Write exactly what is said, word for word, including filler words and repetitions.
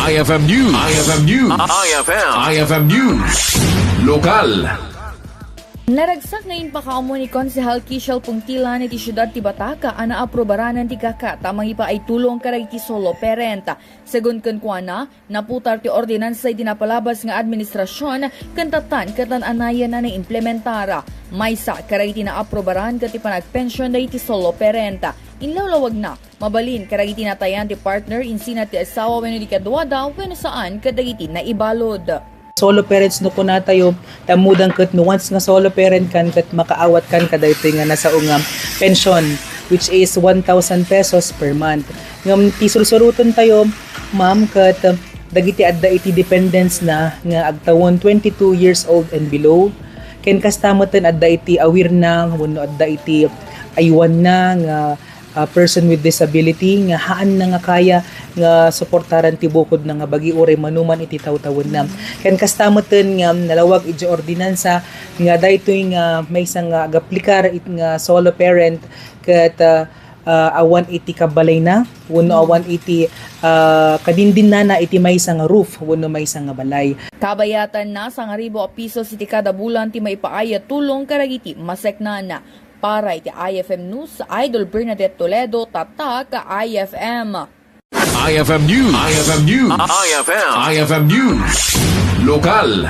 I F M News. I F M News. I F M. I F M News. Lokal. Naragsak nga impakaammo ni Konsehal Kishel Pungtilan iti siudad ti Batac a naaprobaranan ti kakat a mangipaay tulong kadagiti solo parent. Segun kenkuana, naputar ti ordinansa iti napalabas nga administrasyon ken tattan ket naan-anayen a naimplementar. Maysa kadagiti naaprobaran ket ti panagpension dagiti solo parent. Inlawlawagna, mabalin kadagiti natayan ti partner, insina ti asawa wenno ti kaduada wenno saan ket dagiti naibalud. Solo parents no kunatayo, tammudan ket no once nga solo parent kan ket makaawat kan kadaytoy nga nasao nga pension, which is one thousand pesos per month. Ngem ti sursuroten tayo, ma'am, ket, uh, dagiti adda iti dependents na nga agtawen twenty-two years old and below, ken kasta metten adda iti awir na wenno adda iti aywan na nga, uh, person with disability nga haan na nga kaya nga suportaran ti bukod na nga bagi uray manuman iti tawtawenna. Ken kasta metten nga nalawag iti ordinansa nga daytoy nga maysa nga agaplikar it nga solo parent ket, uh, uh, awan iti kabalayna wenno awan iti, uh, kadindinnana iti maysa nga roof wenno maysa nga balay. Kabayatanna, sangaribu a pisos iti kada bulan ti maipaay a tulong kadagiti maseknan. Para iti I F M News, Idol Bernadette Toledo, Tatak I F M. I F M News. I F M News. I F M. I F M News. Lokal.